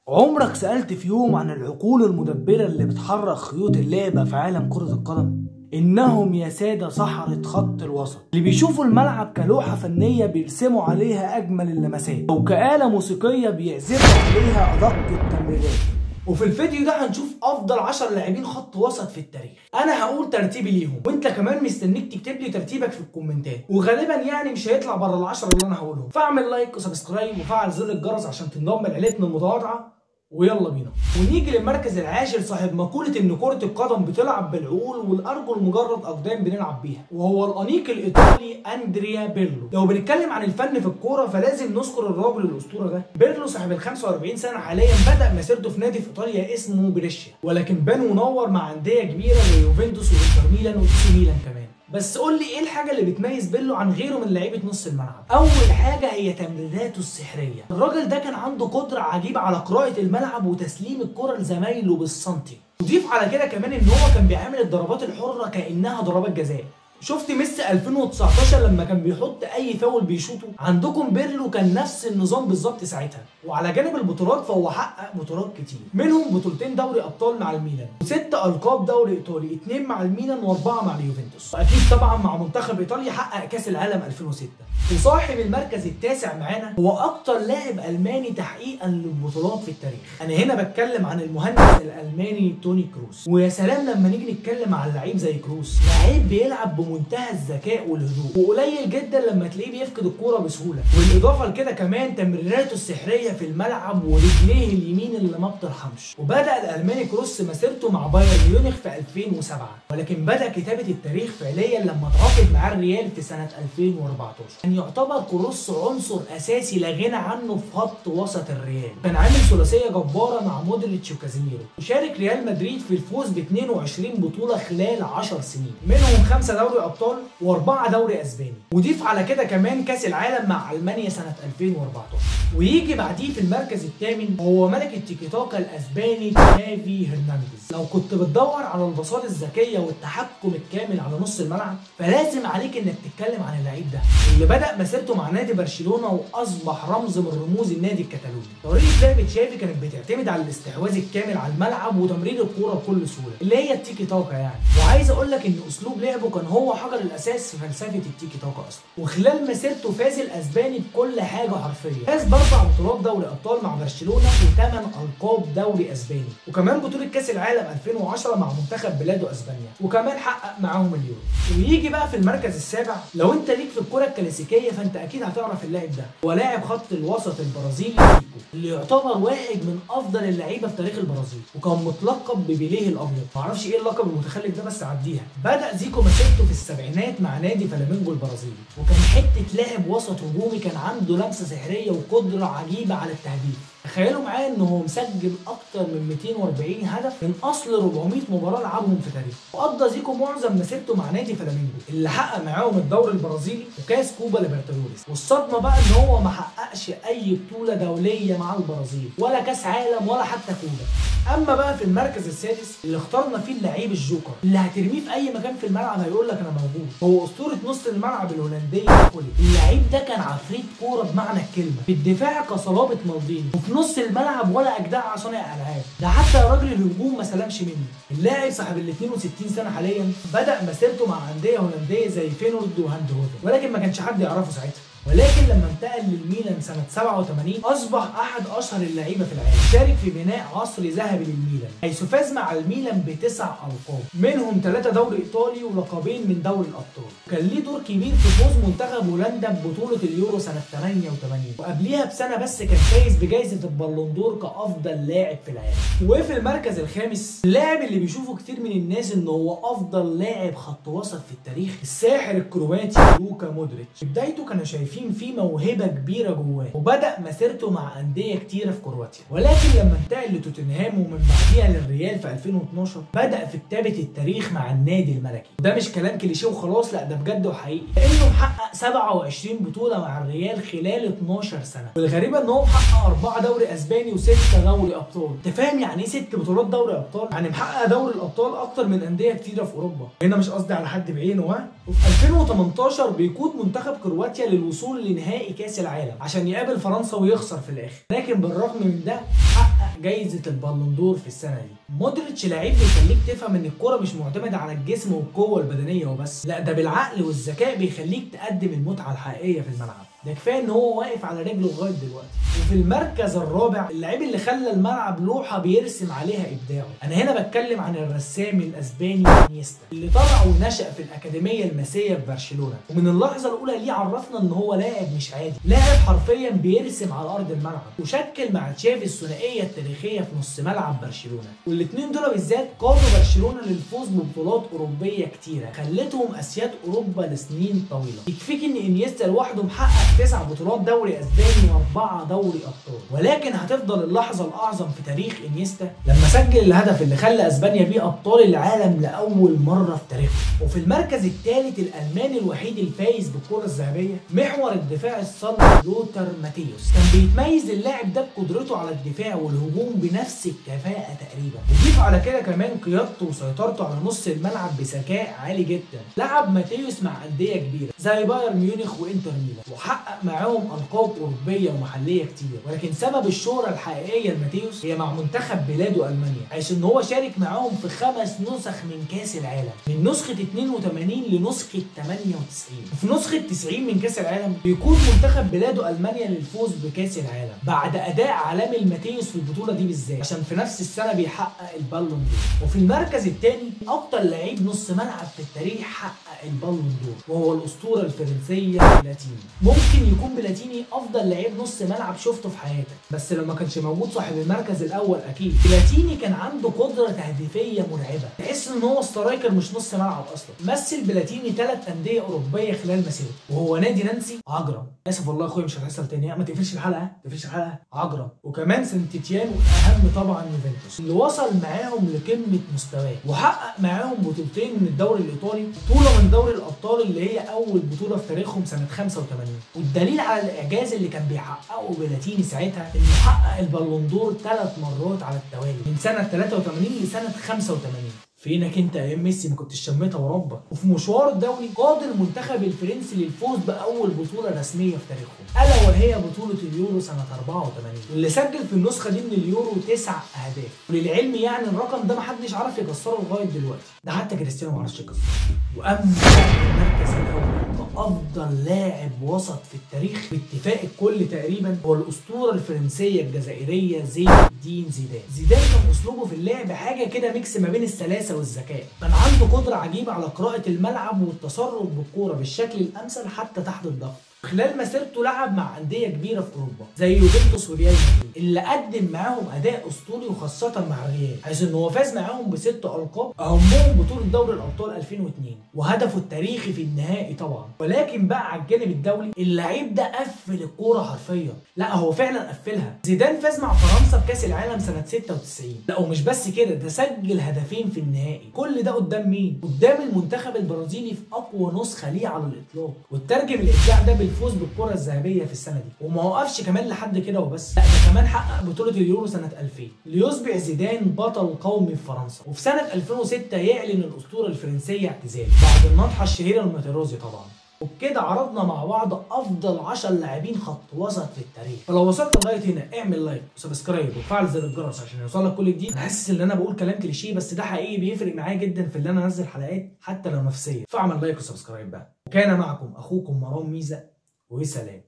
عمرك سألت في يوم عن العقول المدبرة اللي بتحرك خيوط اللعبة في عالم كرة القدم؟ إنهم يا سادة سحرة خط الوسط اللي بيشوفوا الملعب كلوحة فنية بيرسموا عليها أجمل اللمسات، أو كآلة موسيقية بيعزفوا عليها أدق التمريرات. وفي الفيديو ده هنشوف افضل 10 لاعبين خط وسط في التاريخ. انا هقول ترتيبي ليهم، وانت كمان مستنيك تكتب لي ترتيبك في الكومنتات، وغالبا يعني مش هيطلع بره ال10 اللي انا هقولهم. فاعمل like و subscribe وفعل زر الجرس عشان تنضم لعيلتنا المتواضعة، ويلا بينا. ونيجي للمركز العاشر، صاحب مقولة ان كرة القدم بتلعب بالعقول والارجل مجرد اقدام بنلعب بيها، وهو الانيق الايطالي اندريا بيرلو. لو بنتكلم عن الفن في الكورة فلازم نذكر الراجل الاسطورة ده. بيرلو صاحب ال 45 سنة حاليا بدأ مسيرته في نادي في ايطاليا اسمه بريشيا، ولكن بان ونور مع اندية كبيرة زي يوفنتوس وانتر ميلان واي ميلان كمان. بس قول لي ايه الحاجة اللي بتميز بيرلو عن غيره من لعيبة نص الملعب؟ اول حاجة هي تمريراته السحريه. الراجل ده كان عنده قدره عجيبة على قراءة الملعب وتسليم الكره لزمايله بالسنتي. وضيف على كده كمان ان هو كان بيعمل الضربات الحرة كانها ضربات جزاء. شفت ميسي 2019 لما كان بيحط اي فاول بيشوطه؟ عندكم بيرلو كان نفس النظام بالظبط ساعتها. وعلى جانب البطولات فهو حقق بطولات كتير، منهم بطولتين دوري ابطال مع الميلان، وست القاب دوري ايطالي، 2 مع الميلان و4 مع اليوفنتوس، واكيد طبعا مع منتخب ايطاليا حقق كاس العالم 2006. وصاحب المركز التاسع معانا هو اكتر لاعب الماني تحقيقا للبطولات في التاريخ. انا هنا بتكلم عن المهندس الالماني توني كروس. ويا سلام لما نيجي نتكلم عن لعيب زي كروس، لعيب بيلعب بمنتهى الذكاء والهدوء، وقليل جدا لما تلاقيه بيفقد الكورة بسهولة. والاضافة لكده كمان تمريراته السحريه في الملعب ورجليه اليمين اللي ما بترحمش. وبدا الالماني كروس مسيرته مع بايرن ميونخ في 2007، ولكن بدا كتابه التاريخ فعليا لما تعاقد مع الريال في سنة 2014. كان يعتبر كروس عنصر اساسي لا غنى عنه في خط وسط الريال. كان عامل ثلاثية جبارة مع مودريتش وكازيميرو، وشارك ريال مدريد في الفوز ب 22 بطوله خلال 10 سنين، منهم 5 دوري ابطال و4 دوري اسباني، وضيف على كده كمان كاس العالم مع المانيا سنة 2014. ويجي بعديه في المركز الثامن هو ملك التيكي تاكا الاسباني تشافي هرنانديز. لو كنت بتدور على الباصات الذكية والتحكم الكامل على نص الملعب فلازم عليك انك تتكلم عن اللعيب ده اللي بدا مسيرته مع نادي برشلونه واصبح رمز من رموز النادي الكتالوني. طريقه لعب تشافي كانت بتعتمد على الاستحواذ الكامل على الملعب وتمرير الكورة بكل سهولة، اللي هي التيكي تاكا يعني. وعايز اقول لك ان اسلوب لعبه كان هو حجر الاساس في فلسفة التيكي تاكا اصلا. وخلال مسيرته فاز الاسباني بكل حاجة حرفيا، فاز ب4 بطولات دوري ابطال مع برشلونه و8 القاب دوري اسباني، وكمان بطوله كاس العالم 2010 مع منتخب بلاده اسبانيا، وكمان حقق معاهم اليورو. ويجي بقى في المركز السابع، لو انت ليك في الكره الكلاسيكية فانت اكيد هتعرف اللاعب ده، هو لاعب خط الوسط البرازيلي زيكو، اللي يعتبر واحد من افضل اللعيبة في تاريخ البرازيل، وكان متلقب ببيليه الابيض. معرفش ايه اللقب المتخلف ده بس عديها. بدا زيكو مسيرته في السبعينات مع نادي فلامينجو البرازيلي، وكان حتة لاعب وسط هجومي كان عنده لمسه سحريه وقدره عجيبة على التهديف. تخيلوا معايا ان هو مسجل اكتر من 240 هدف من اصل 400 مباراة لعبهم في تاريخه. وقضى زيكو معظم مسيرته مع نادي فلامينجو اللي حقق معاهم الدوري البرازيلي وكاس كوبا ليبرتادوريس. والصدمه بقى ان هو ما حققش اي بطوله دولية مع البرازيل، ولا كاس عالم ولا حتى كوبا. اما بقى في المركز السادس اللي اخترنا فيه اللعيب الجوكر اللي هترميه في اي مكان في الملعب هيقول لك انا موجود، هو اسطورة نص الملعب الهولندية خوليت. اللعيب ده كان عفريت كورة بمعنى الكلمة، في الدفاع كصلابه مالديني، وفي نص الملعب ولا اجدع صانع العاب، ده حتى راجل الهجوم ما سلمش منه. اللاعب صاحب ال 62 سنة حاليا بدا مسيرته مع اندية هولندية زي فينورد وهاندهوفن، ولكن ما كانش حد يعرفه ساعتها. ولكن لما انتقل للميلان سنة 87 أصبح أحد أشهر اللعيبة في العالم، شارك في بناء عصر ذهبي للميلان، حيث فاز مع الميلان ب9 ألقاب، منهم 3 دوري إيطالي ولقبين من دوري الأبطال. كان ليه دور كبير في فوز منتخب هولندا ببطولة اليورو سنة 88، وقبليها بسنة بس كان فايز بجائزة البالون كأفضل لاعب في العالم. وفي المركز الخامس اللاعب اللي بيشوفه كتير من الناس إن هو أفضل لاعب خط وسط في التاريخ، الساحر الكرواتي لوكا مودريتش. في بدايته كانوا شايفين في موهبة كبيرة جواه، وبدا مسيرته مع اندية كتيرة في كرواتيا، ولكن لما انتقل لتوتنهام ومن بعديها للريال في 2012 بدا في كتابه التاريخ مع النادي الملكي. وده مش كلام كليشيه وخلاص، لا ده بجد وحقيقي، لانه محقق 27 بطوله مع الريال خلال 12 سنة. والغريبة ان هو محقق 4 دوري اسباني و6 دوري ابطال. انت فاهم يعني ايه 6 بطولات دوري ابطال؟ يعني محقق دوري الابطال اكتر من اندية كتيرة في اوروبا. هنا مش قصدي على حد بعينه، ها، وفي 2018 بيقود منتخب كرواتيا للوصول لنهائي كاس العالم عشان يقابل فرنسا ويخسر في الاخر، لكن بالرغم من ده حقق جايزة البالون دور في السنة دي. مودريتش لعيب بيخليك تفهم ان الكرة مش معتمدة على الجسم والقوة البدنية وبس، لا ده بالعقل والذكاء بيخليك تقدم المتعة الحقيقية في الملعب. ده كفاية ان هو واقف على رجله لغاية دلوقتي. وفي المركز الرابع اللعيب اللي خلى الملعب لوحة بيرسم عليها ابداعه. انا هنا بتكلم عن الرسام الاسباني انيستا، اللي طلع ونشأ في الاكاديمية الماسيه في برشلونة، ومن اللحظة الاولى ليه عرفنا ان هو لاعب مش عادي، لاعب حرفيا بيرسم على ارض الملعب، وشكل مع تشافي الثنائية التاريخية في نص ملعب برشلونة، والاثنين دول بالذات قادوا برشلونة للفوز ببطولات اوروبية كتيرة خلتهم اسياد اوروبا لسنين طويلة. يكفيك ان انيستا لوحده محقق 9 بطولات دوري اسباني و4 دوري ابطال، ولكن هتفضل اللحظة الاعظم في تاريخ انيستا لما سجل الهدف اللي خلى اسبانيا بيه ابطال العالم لاول مرة في تاريخه. وفي المركز الثالث الالماني الوحيد الفايز بالكرة الذهبية محور الدفاع الصلب لوتر ماتيوس. كان بيتميز اللاعب ده بقدرته على الدفاع والهجوم بنفس الكفاءة تقريبا، وضيف على كده كمان قيادته وسيطرته على نص الملعب بذكاء عالي جدا. لعب ماتيوس مع اندية كبيرة زي بايرن ميونخ وانتر ميلان، وحقق معاهم القاب اوروبية ومحليه كتير، ولكن سبب الشهرة الحقيقية لماتيوس هي مع منتخب بلاده المانيا، حيث ان هو شارك معاهم في 5 نسخ من كاس العالم، من نسخه 82 لنسخه 98. وفي نسخه 90 من كاس العالم بيقود منتخب بلاده المانيا للفوز بكاس العالم بعد اداء عالمي لماتيوس في البطولة دي بالذات، عشان في نفس السنة بيحقق البالون دور. وفي المركز الثاني اكتر لعيب نص ملعب في التاريخ حقق البالون دور، وهو الاسطورة الفرنسية بلاتيني. ممكن يكون بلاتيني افضل لعيب نص ملعب شفته في حياتك، بس لو ما كانش موجود صاحب المركز الاول اكيد. بلاتيني كان عنده قدره تهديفيه مرعبة، تحس ان هو striker مش نص ملعب اصلا. مثل بلاتيني 3 اندية اوروبية خلال مسيرته، وهو نادي نانسي عجرم، اسف والله يا اخويا مش هتحصل تاني، ما تقفلش الحلقة ما تقفلش الحلقة، عجرم، وكمان سانتيتيان، والاهم طبعا يوفنتوس اللي وصل معاهم لقمة مستواه وحقق معاهم بطولتين من الدوري الايطالي، بطوله من دوري الابطال اللي هي اول بطوله في تاريخهم سنة 85. والدليل على الاعجاز اللي كان بيحققه بلاتيني ساعتها انه حقق البالون دور 3 مرات على التوالي من سنة 83 لسنه 85. فينك انت يا ميسي ما كنتش شميتها وربك. وفي مشوار الدولي قاد المنتخب الفرنسي للفوز باول بطوله رسمية في تاريخهم، الا وهي بطوله اليورو سنة 84، واللي سجل في النسخة دي من اليورو 9 اهداف. وللعلم يعني الرقم ده محدش عرف يكسره لغاية دلوقتي، ده حتى كريستيانو ما عرفش يكسره. واما المركز الاول كافضل لاعب وسط في التاريخ باتفاق الكل تقريبا هو الاسطورة الفرنسية الجزائرية زين الدين زيدان. زيدان كان اسلوبه في اللعب حاجة كده mix ما بين السلاسة والذكاء، كان عنده قدره عجيبة على قراءة الملعب والتصرف بالكورة بالشكل الامثل حتى تحت الضغط. خلال مسيرته لعب مع اندية كبيرة في اوروبا زي يوفنتوس وريال مدريد، اللي قدم معاهم اداء اسطوري وخاصة مع الريال، حيث ان هو فاز معاهم ب6 القاب اهمهم بطوله دوري الابطال 2002 وهدفه التاريخي في النهائي طبعا. ولكن بقى على الجانب الدولي اللعيب ده قفل الكورة حرفيا، لا هو فعلا قفلها. زيدان فاز مع فرنسا بكاس العالم سنة 96، لا ومش بس كده، ده سجل هدفين في النهائي، كل ده قدام مين؟ قدام المنتخب البرازيلي في اقوى نسخه ليه على الاطلاق، وترجم الابداع ده بالفوز بالكرة الذهبية في السنة دي. وما وقفش كمان لحد كده وبس، لا ده كمان حقق بطولة اليورو سنة 2000 ليصبح زيدان بطل قومي في فرنسا. وفي سنة 2006 يعلن الأسطورة الفرنسية اعتزاله بعد النطحة الشهيرة لماتيرازي طبعا. وبكده عرضنا مع بعض افضل 10 لاعبين خط وسط في التاريخ. فلو وصلت لغاية هنا اعمل like و subscribe وفعل زر الجرس عشان يوصلك كل جديد. انا حاسس ان انا بقول كلام كليشيه بس ده حقيقي بيفرق معايا جدا في اللي انا انزل حلقات حتى لو نفسية، فاعمل like و subscribe بقى. وكان معكم اخوكم مروان ميزة، وسلام.